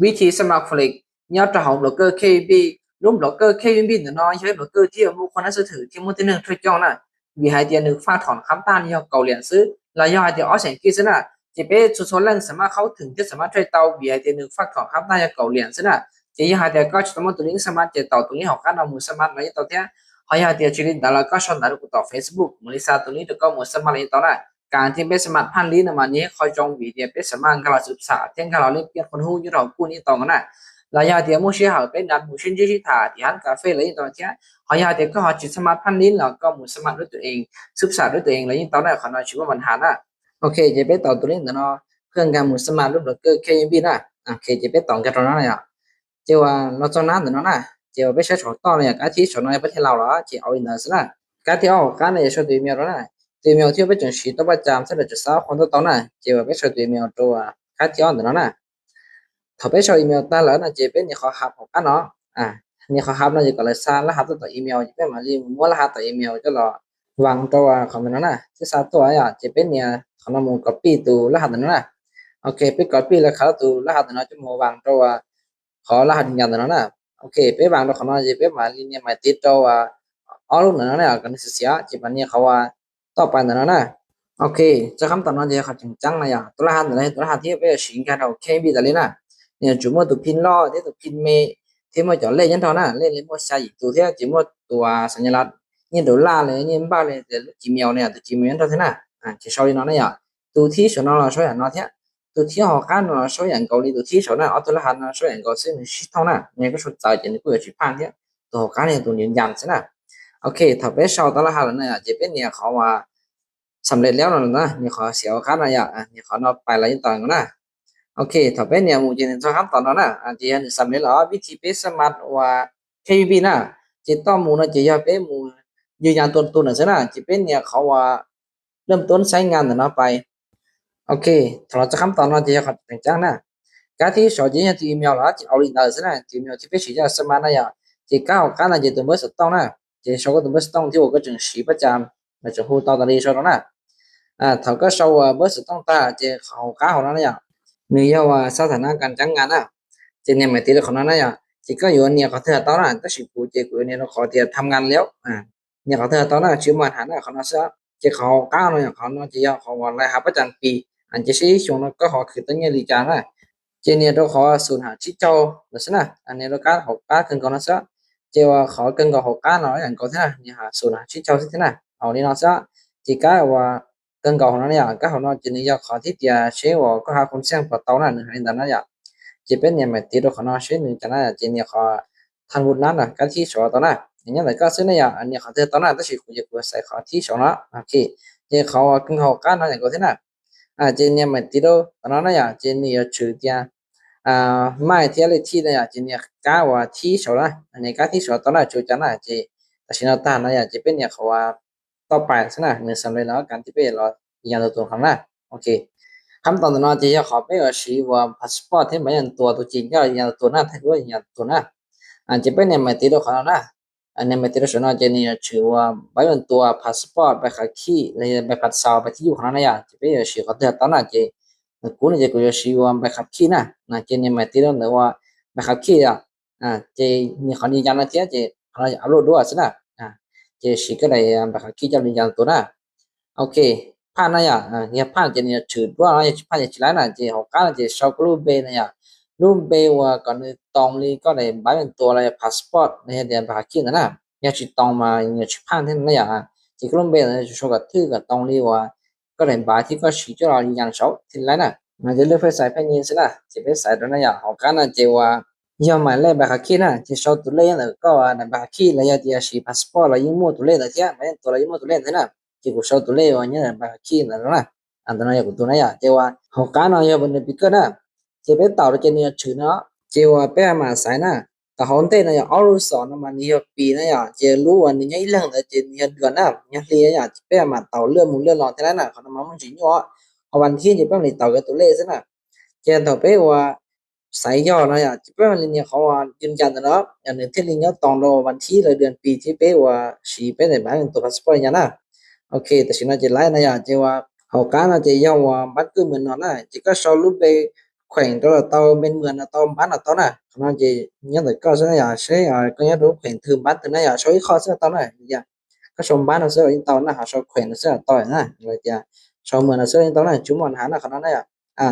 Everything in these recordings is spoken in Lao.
វិធីສະໝັກ Forex ຍອດເຮົາ ໂບຣກເກີ KBank ລົງໂບຣກເກີ KBank ເນາະ ໃຫ້ໂບຣກເກີທີ່ມີຄວາມໜ້າເຊື່ອຖືທີ່ໝົດທີ່ໜຶ່ງທຸກຈ້ອງນະ ວິທີທີ່ໜຶ່ງ ຝາກຖອນຄຳຕາງຍອດເກົ້າຫຼຽນຊື້ ແລ້ວຍອດທີ່ອອກແສງກີດຊື້ນະ ຈະເປັນຊຸມຊົນແຫຼ່ງສາມາດເຂົ້າເຖິງທີ່ສາມາດເທຣດເຕົາ ວິທີທີ່ໜຶ່ງ ຝາກຖອນຄຳຕາງຍອດເກົ້າຫຼຽນຊື້ນະ ຈະຍອດທີ່ກໍຈະຕ້ອງຕົວນີ້ສາມາດຈະເຕົາຕົວນີ້ເຮົາກໍນຳມືສາມາດໄດ້ຕໍ່ເທື່ອ ເຮົາຍອດທີ່ຈະຫຼິ້ນຕາລະກໍຊ່ອງຕາລະກູຕໍ່ Facebook ບໍລິສັດຕົວນີ້ແລ້ວກໍມືສາມາດໄດ້ຕໍ່ນະ ການທີ່ໄປສະໝັກຜ່ານລິ້ງນະ ມັນເຮັດໃຫ້ເຮົາຈ່ອງວິດີໂອໄປສະໝັກ ການເຮົາສຶກສາ ແຕ່ງການເຮົາແລກປ່ຽນຄວາມຮູ້ຢູ່ເຮົາກູ້ນີ້ຕໍ່ກັນນະ ແລ້ວຍາເຕຍໝູ່ຊິເຮົາໄປນັດໝູ່ຊິນຈິຊິທາທີ່ຮ້ານກາເຟ ແລ້ວອີກຕໍ່ເທື່ອ ເຮົາຍາເຕຍກໍເຮົາຊິສະໝັກຜ່ານລິ້ງ ແລ້ວກໍໝູ່ສະໝັກດ້ວຍຕົວເອງ ສຶກສາດ້ວຍຕົວເອງ ແລ້ວອີກຕໍ່ໄດ້ ຂອງເຮົາຊິບໍ່ບັນຫານະ ໂອເຄ ຈະໄປຕໍ່ຕົວນີ້ເນາະ ເພື່ອການໝູ່ສະໝັກລົງໂບຣກເກີ KBank ນະ ໂອເຄ ຈະໄປຕໍ່ກັນຕົວນັ້ນນະ ເຈົ້າວ່າເຮົາຈະນຳເນາະນະ ເຈົ້າວ່າໄປໃຊ້ສອງຕໍ່ເນາະ ການທີ່ສອງເນາະ ປະເທດລາວລະ ຈະເອົາອີກນະຊັ້ນນະ ການທີ່ອອກການນະ ຈະໃຊ້ຕົວອີເມວລະນະ ຕົວອີເມວທີ່ໄປຈັງຊີ້ຕໍ່ປະຈຳ ສະເດັດຈະຊາວຄົນຕໍ່ເນາະ ເຈົ້າວ່າໄປໃຊ້ຕົວອີເມວຕົວການທີ່ອອກນະນະ ເຮົາໄປໃຊ້ອີເມວຕ່າງລະນະ ຈະເປັນນີ້ເຂົາຮັບຂອງກັນເນາະ ອາ ນີ້ເຂົາຮັບນະ ຈະກໍເລີຍສ້າງລະຫັດຕໍ່ອີເມວ ຈະເປັນມາລີໝູ່ລະຫັດຕໍ່ອີເມວ ຈະລອ ວາງຕົວຂອງມັນນະ ທີ່ສາມຕົວອະ ຈະເປັນນີ້ ຂອງນຳໝູ່ກັອບປີ້ຕົວລະຫັດນັ້ນນະ ໂອເຄ ໄປກັອບປີ້ລະຫັດຕົວລະຫັດນັ້ນນະ ຈະມາວາງຕົວ ຂໍລະຫັດຢືນຢັນຕົວນັ້ນນະ ໂອເຄ ໄປວາງຕົວຂອງເຮົາ ຈະໄປມາລີນຽມາຍຕິດຕົວອອກລູກນັ້ນນະ ກັນເສຍ ຈະບາດນີ້ເຂົາວ່າຕໍ່ໄປນັ້ນນະ ໂອເຄ ຈະຄຳຕອບນັ້ນ ຈະເຂົ້າຈັ່ງຈັງນະ ຕົວລະຫັດນັ້ນ ຕົວລະຫັດທີ່ໄປຊິງກັນເອົາ KBank ຕາລີນະ ນີ້ຈະໝົດຕົວພິນລໍ ທີ່ຕົວພິນເມ ທີ່ໝົດຈອກເລກຍັງເທົ່ານະ ເລກເລກໝົດໃສ່ຕົວທີ່ຈະໝົດຕົວສັນຍາລັກ ຍິງໂດລາເລີຍ ຍິງບາດເລີຍ ແຕ່ Gmail ນີ້ ຕົວ Gmail ຍັງເທົ່ານະ ອາ ຈະຊໍລີນອນນະ ຕົວທີ່ສອງເນາະ ລາວຊໍຫຍັງເນາະ ຕົວທີ່ເຮົາການເນາະ ເຮົາຊ່ວຍຫຍັງເກົາຫຼີ ຕົວທີ່ສອງນະ ອອໂຕລະຫັດເນາະ ເຮົາຊ່ວຍຫຍັງເກົາ ຊື້ໜຶ່ງຊິເທົ່ານະ ຍັງກໍສົນໃຈ ຈະນີ້ກໍຊິຜ່ານເດ້ ຕົວເຮົາການນີ້ຕົວຢືນຢັນຊັ້ນນະ ໂອເຄ ຖ້າໄປເຊົາຕະລະຫັດແລ້ວນະ ຈະເປັນນີ້ເຂົາວ່າສຳເລັດແລ້ວນະ ນີ້ເຂົາເສຍໂອກາດນະ ອາ ນີ້ເຂົາເນາະ ໄປລະຕໍ່ນະ ໂອເຄ ຖ້າເປັນນີ້ໝູ່ຈະເຫັນຊ່ອງຄຳຕອນເນາະນະ ອາ ຈະເຫັນສຳເລັດແລ້ວ ວິທີໄປສະໝັກວ່າ KBank ນະ ຈະຕ້ອງໝູ່ນະ ຈະຢ່າໄປໝູ່ຢືນຢັນຕົວຕົນນະຊັ້ນນະ ຈະເປັນນີ້ເຂົາວ່າ ເລີ່ມຕົ້ນໃຊ້ງານນະເນາະ ໄປ ໂອເຄ ຖ້າເຮົາຈະຄຳຕອບເນາະ ຈະເຮັດຂອງຈັງໆນະ ການທີ່ສອງຈະເຮັດທີ່ອີເມວລະ ຈະເອົາລິງເລີຍຊັ້ນນະ ທີ່ອີເມວທີ່ໄປຊິຈະສະໝັກນະ ຈະກ້າວການນະ ຈະຕົວເບີສະຕອງນະ ຈະຊໍກັບຕົວເບີສະຕອງທີ່ວ່າກໍຈຶ່ງຊິປະຈຳ ແລ້ວຈະຮູ້ຕໍ່ຕາລີຊໍນະ ອາ ເຮົາກໍຊໍວ່າເບີສະຕອງຕາ ຈະເຂົ້າກ້າວນະ ໜຶ່ງຢ່າງວ່າສະຖານະການຈ້າງງານນະ ຈະເນຍໝາຍຕິດຂອງນັ້ນນະ ຈະກໍຢູ່ເນຍຂອງເທື່ອຕໍ່ນະ ແຕ່ຊິກູຈະກູເນຍຂອງທີ່ທຳງານແລ້ວ ອາ ເນຍຂອງເທື່ອຕໍ່ນະ ຊິມາຫານະຂອງນະ ເສຍ ຈະເຂົ້າກ້າວນະ ຂອງນະ ຈະຢາກຂອງວ່າລາຍຮັບປະຈຳປີ ອັນຈະຊິຊົງນະ ກໍຂໍຄືຕົວເນຍລີຈານະ ຈະເນຍຕົວຂໍສູນຫາຊິເຈົ້າ ນະຊັ້ນນະ ອັນເນຍຕົວການຂອງການເກີນກອງນະ ເສຍ ຈະວ່າຂໍເກີນກອງຂອງການເນາະ ຫຍັງກໍຊັ້ນນະ ເນຍຫາສູນຫາຊິເຈົ້າຊີ້ນະ ເອົານີ້ເນາະ ເສຍ ຈະກາຍວ່າ ເກີນກອງຂອງເຮົານະ ການຂອງເຮົາຈະເນຍຂໍທີ່ຈະເຊວກໍຫາຄົນແຊງປະເຕົານະ ໃນນັ້ນນະ ຈະເປັນເນຍໝາຍຕິດຂອງເຮົາເຊໜຶ່ງຈານະ ຈະເນຍຂໍ ທ່ານວຸດນັ້ນນະ ການທີ່ສອງຕອນນະ ຫຍັງໃດກໍຊື້ນະ ອັນນີ້ເຂົາເທື່ອຕອນນະ ແຕ່ຊິກູຈະກູໃສ່ເຂົາທີ່ສອງເນາະ ໂອເຄ ຈະເຂົາວ່າເກີນເຂົາກ້ານເນາະ ຫຍັງກໍຊື້ນະ ອາ ຈະເນຍໝາຍຕິດຕອນນັ້ນນະ ຈະເນຍຊື່ທີ່ ອາ ໝາຍທີ່ເລກທີ່ນະ ຈະເນຍກ້າວ່າທີ່ສອງນະ ອັນນີ້ກ້າທີ່ສອງຕອນນະ ຈູຈານນະ ຈະ ແຕ່ຊິນອຕານະ ຈະເປັນຫຍັງເຂົາວ່າ ຕໍ່ໄປຊັ້ນນະ ເມື່ອສຳເລັດແລ້ວ ການທີ່ໄປລໍຍານຕົວຕົນຂອງນະ ໂອເຄ ຄຳຕອບຕົວເນາະ ທີ່ເຮົາຂໍໄປວ່າຊີວ່າພາສປອດ ທີ່ໃບຍານຕົວ ຕົວຈິງ ກໍຍານຕົວນະ ແທ້ກໍຍານຕົວນະ ອັນຈະເປັນເນຍໝາຍຕິດຂອງເຮົານະ ອັນເນຍໝາຍຕິດຂອງເຮົານະ ຈະເນຍຊື່ວ່າໃບຍານຕົວ ພາສປອດ ໃບຂັບຂີ່ ແລະ ໃບພັດເຊົາ ໃບທີ່ຢູ່ຂອງເຮົານະ ຈະເປັນວ່າຊີຂອງເທື່ອຕອນນະ ຈະ ກູນີ້ຈະກູວ່າຊີວ່າໃບຂັບຂີ່ນະ ນະ ຈະເນຍໝາຍຕິດ ຫຼືວ່າໃບຂັບຂີ່ອະ ອາ ເຈ ນີ້ເຂົາຢືນຢັນນະ ເຈ ເຈ ເຂົາອັບໂຫຼດດ້ວຍຊັ້ນນະ ອາ ເຈຊິກໍໄດ້ ອາ ໃບຂັບຂີ່ຈາກຢືນຢັນຕົວນະ ໂອເຄ ຜ່ານນະ ອາ ເຮັດຜ່ານ ເຈ ນີ້ຖືດ້ວຍ ຜ່ານຈະຊິໄດ້ນະ ເຈ ເຮົາການ ເຈ ຊອກກະລຸເບນະ ລຸເບວ່າກໍນີ້ຕອງລີກໍໄດ້ໃບຕົວ ແລະ ພາສປອດ ໃນເຮັດໃບຂັບຂີ່ນັ້ນນະ ຢາກຊິຕອງມາ ຢາກຊິຜ່ານເຮັດນັ້ນນະ ອາ ເຈ ກະລຸເບນະ ຊອກກະຖືກະຕອງລີວ່າ ກໍໄດ້ບາທີ່ກໍຊີ້ຈະລອຍານເຊົາທີ່ໄລນະ ມັນຈະເລືອກໄຟສາຍໄຟຍິງຊິນະ ຊິໄປສາຍໂດນນະ ເຮົາການນະ ເຈວ່າ ຍ້ອນໝາຍເລກໃບຂັບຂີ່ນະ ທີ່ເຊົາຕົວເລກນະ ກໍວ່າໃບຂັບຂີ່ ແລະ ຢາທີ່ອາຊີພາສປອດ ແລະ ຍິງໝູ່ຕົວເລກນະ ເທຍ ໃບຕົວ ແລະ ຍິງໝູ່ຕົວເລກນະ ທີ່ກູເຊົາຕົວເລກວ່ານີ້ໃບຂັບຂີ່ນະ ອັນຕົວນັ້ນຢາກກູຕົວນະ ເຈວ່າ ເຮົາການນະ ຍ້ອນເປັນປິກເກີນນະ ຈະໄປເຕົາ ແລະ ຈະເນຍຊື່ນະ ເຈວ່າແປມາສາຍນະ ຕາເຮົາເຕະນະ ອອກລູກສອນນະ ມັນເນຍປີນະ ເຈ ຮູ້ວ່າເນຍອີ່ເລື່ອງ ແລະ ເຈ ເນຍເດືອນນະ ເນຍລີນະ ເຈ ແປມາເຕົາເລືອດໝູ່ເລືອດລອງແທ້ນະ ເຂົານຳມາມັນຊິຍົວ ເອົາວັນທີ ເຈ ແປມາເຕົາກັບຕົວເລກຊັ້ນນະ ເຈ ເຕົາເປວ່າ ສາຍຫຍໍ້ນະ ເຈ ແປມາລີນະ ເຂົາວ່າຢືນຢັນນະ ອັນນີ້ທີ່ລີນະ ຕອງໂດວັນທີ ແລະ ເດືອນປີ ທີ່ເປວ່າ ຊີເປໃນບ້ານຕົວພາສປອດນະ ໂອເຄ ແຕ່ຊິນະ ເຈ ໄລນະ ເຈ ວ່າ ເຮົາການນະ ເຈ ຍ້ອນວ່າບັດກຶ້ມເໝືອນນອນນະ ເຈ ກໍຊອກລູກເບ แขวง ตัวละเตา เป็นเมืองละเตา บ้านละเตานะ ขนาดเจ เนี่ยแต่ก็ใช่นะ อยากใช้ อ่า ก็เนี่ยรู้แขวงถือบ้านถือนะ อยากใช้ข้อเสื้อเตานะ อยากก็ชมบ้านเอาเสื้ออินเตานะ หาชาวแขวงเอาเสื้อเตานะ เลยจะชาวเมืองเอาเสื้ออินเตานะ จุมอนหานะ ขนาดนั้นอ่ะ อ่า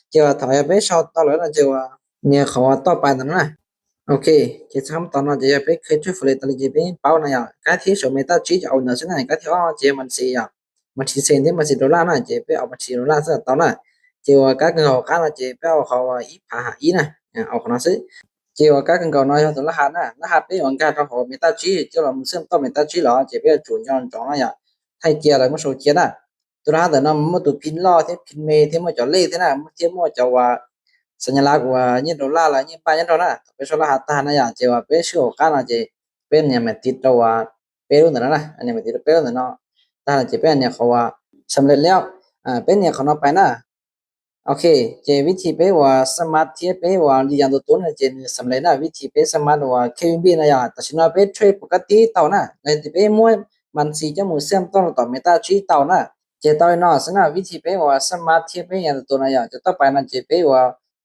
เจว่าถอยไปชาวเตาแล้วนะ เจว่าเนี่ยเขาว่าต่อไปนั่นนะ โอเค เจทำตอนนั้น เจไปเคยช่วยเฟรนตอนเจไปเป้านะ อยากกะที่ชาวเมตาจีจะเอาเนื้อเส้นไหนกะที่อ้อ เจมันสีอ่ะ บัญชีเซนที่บัญชีดอลลาร์นะ เจไปเอาบัญชีดอลลาร์ซะตอนนั้น เจว่าก้าเกินหกก้านะ เจไปเอาเขาว่าอีผาหาอีนะ อ่า เอาของนั้นซื้อ เจว่าก้าเกินเก่าน้อยตัวรหัสนะ รหัสไปของการทางของเมตาจี เจเราเชื่อมต่อเมตาจีเหรอ เจไปเอาจูนย้อนจองนะ อยากให้เจียอะไรมาโชว์เจียนะ ตัวรหัสแต่นั้นมันตัวพินล่อที่พินเมที่มันจะเลขที่นะ มันเทียบมันจะว่าสัญลักษณ์ว่าเนี่ยดอลลาร์ละเนี่ยป้ายเนี่ยดอลลาร์ ไปโชว์รหัสตานะ อยากเจว่าไปชื่อของก้านะ เจเป็นเนี่ยมันติดตัวว่า เปรูนั่นนะ อันนี้มันติดเปรูนั่นเนาะ ถ้าจะเป็นเนี่ยเขาว่าสำเร็จแล้ว อ่า เป็นเนี่ยเขาเนาะไปนะ โอเค เจวิธีไปว่าสามารถที่ไปว่ายืนยันตัวตนนะ เจนี่สำเร็จนะ วิธีไปสามารถว่าเควินบีนะ อยากแต่ฉันว่าไปเทรดปกติเท่านะ แล้วจะไปมวยมันสีจะมือเชื่อมต่อต่อเมตาจีเท่านะ เจต่อยเนาะ สนะ วิธีไปว่าสามารถที่ไปยืนยันตัวตนนะ อยากจะต่อไปนะ เจไปว่า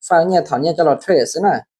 ฝากเนี่ยถอนเนี่ยจะรอเทรดซะนะ